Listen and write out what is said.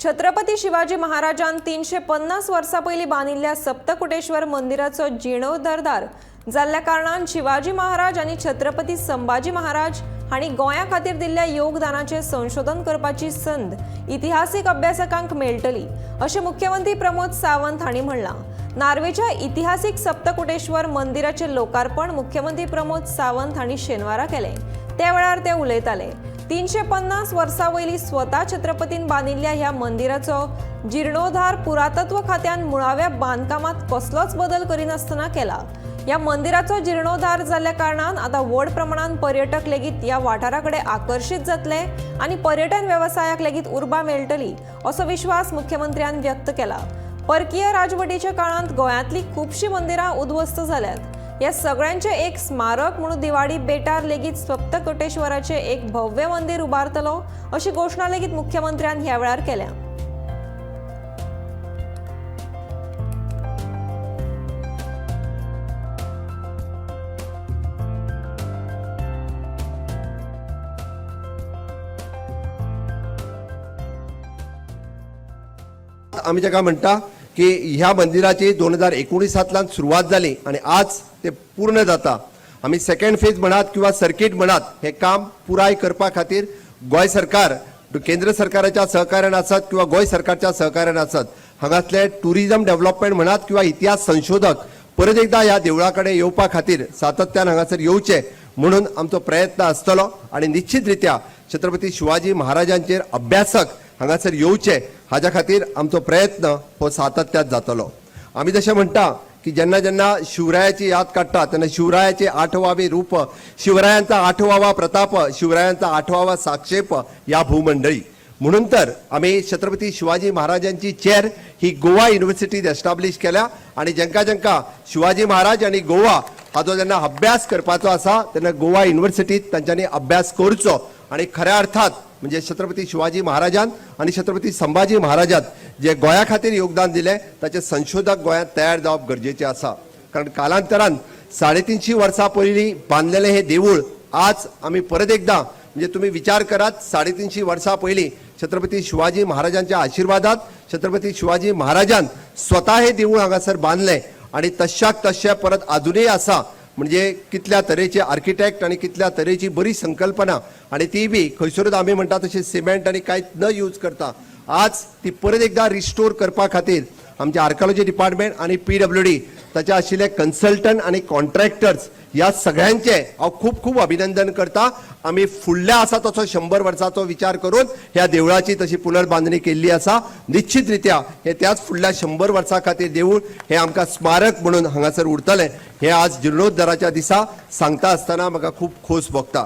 छत्रपती शिवाजी महाराजान 350 वर्सां पयलीं बांदिल्ल्या सप्तकुटेश्वर मंदिराचो जिर्णोद्धार जाल्ल्या कारणान शिवाजी महाराज आनी छत्रपती संभाजी महाराज हांणी गोंया खातीर दिल्ल्या योगदानाचें संशोधन करपाची संद इतिहासीक अभ्यासकांक मेळटली अशें मुख्यमंत्री प्रमोद सावंत हांणी म्हणलां. नार्वेच्या इतिहासीक सप्तकुटेश्वर मंदिराचें लोकार्पण मुख्यमंत्री प्रमोद सावंत हांणी शेनवारा केलें. त्या वेळार ते उलयताले. 350 वर्सां वयली स्वता छत्रपतीन बांदिल्ल्या ह्या मंदिराचो जिर्णोद्धार पुरातत्व खात्यान मुळाव्या बांदकामात कसलोच बदल करिनासतना केला. ह्या मंदिराचो जिर्णोद्धार जाल्ल्या कारणान आतां व्हड प्रमाणान पर्यटक लेगीत ह्या वाठारा कडेन आकर्शीत जातले आनी पर्यटन वेवसायाक लेगीत उर्बा मेळटली असो विश्वास मुख्यमंत्र्यान व्यक्त केला. परकीय राजवटीच्या काळांत गोंयांतलीं खुबशीं मंदिरां उद्ध्वस्त जाल्यात. ह्या सगळ्यांचें एक स्मारक म्हणून दिवाडी बेटार लेगीत सप्तकोटेश्वराचें एक भव्य मंदीर उबारतलो अशी घोशणा लेगीत मुख्यमंत्र्यान ह्या वेळार केल्या. आमी ताका म्हणटा की ह्या मंदिराची 2019तांतल्यान सुरवात जाली आनी आज ते पूर्ण जाता. आमी सेकंड फेज म्हणात किंवा सर्कीट म्हणात, हें काम पुराय करपा खातीर गोंय सरकार केंद्र सरकाराच्या सहकार्यान आसत किंवा गोंय सरकारच्या सहकार्यान आसत, हांगासले टुरिजम डेव्हलपमेंट म्हणात किंवा इतिहास संशोधक परत एकदा ह्या देवळा कडेन येवपा खातीर सातत्यान हांगासर येवचे म्हणून आमचो प्रयत्न आसतलो आनी निश्चित रित्या छत्रपती शिवाजी महाराजांचेर अभ्यासक हांगासर येवचे हाज्या खातीर आमचो प्रयत्न हो सातत्यात जातलो. आमी जशें म्हणटा की जेन्ना जेन्ना शिवरायाची याद काडटा तेन्ना शिवरायाचे आठवावे रूप, शिवरायांचा आठवावा प्रताप, शिवरायांचा आठवावा साक्षेप या भूमंडळी. म्हणून तर आमी छत्रपती शिवाजी महाराजांची चेअर ही गोवा युनिव्हर्सिटीत एस्टाब्लीश केल्या आनी जेंका जेंका शिवाजी महाराज आनी गोवा हाचो जेन्ना अभ्यास करपाचो आसा तेन्ना गोवा युनिव्हर्सिटीत तांच्यांनी अभ्यास करचो आनी खऱ्या अर्थात म्हणजे छत्रपती शिवाजी महाराजान आनी छत्रपती संभाजी महाराजान जे गोंया खातीर योगदान दिलें ताचे संशोधक गोंयांत तयार जावप गरजेचें आसा. कारण कालांतरान 350 वर्सां पयलीं बांदलेलें हें देवूळ आज आमी परत एकदां, म्हणजे तुमी विचार करात, 350 वर्सां पयलीं छत्रपती शिवाजी महाराजांच्या आशिर्वादात छत्रपती शिवाजी महाराजान स्वता हें देवूळ हांगासर बांदलें आनी तश्याक तश्शें परत आजुनूय आसा. म्हणजे कितल्या तरेचे आर्किटेक्ट आनी कितल्या तरेची बरी संकल्पना आनी ती बी खंयसरूच आमी म्हणटा तशें सिमेंट आनी कांयच न यूज करता आज ती परत एकदां रिस्टोर करपा खातीर आमचे आर्किओलॉजी डिपार्टमेंट आनी पीडब्ल्यूडी ताचे आशिल्ले कन्सल्टंट आनी कॉन्ट्रॅक्टर्स ह्या सगळ्यांचे हांव खूब खूब अभिनंदन करता. आमी फुडल्या आसा तसो 100 वर्साचो विचार करून ह्या देवळाची तशी पुनर्बांदणी केल्ली आसा. निश्चित रित्या हे त्याच फुडल्या 100 वर्सां खातीर देवूळ हे आमकां स्मारक म्हणून हांगासर उरतलें हे आज जिर्णोद्धाराच्या दिसा सांगता आसतना म्हाका खूब खोस भोगता.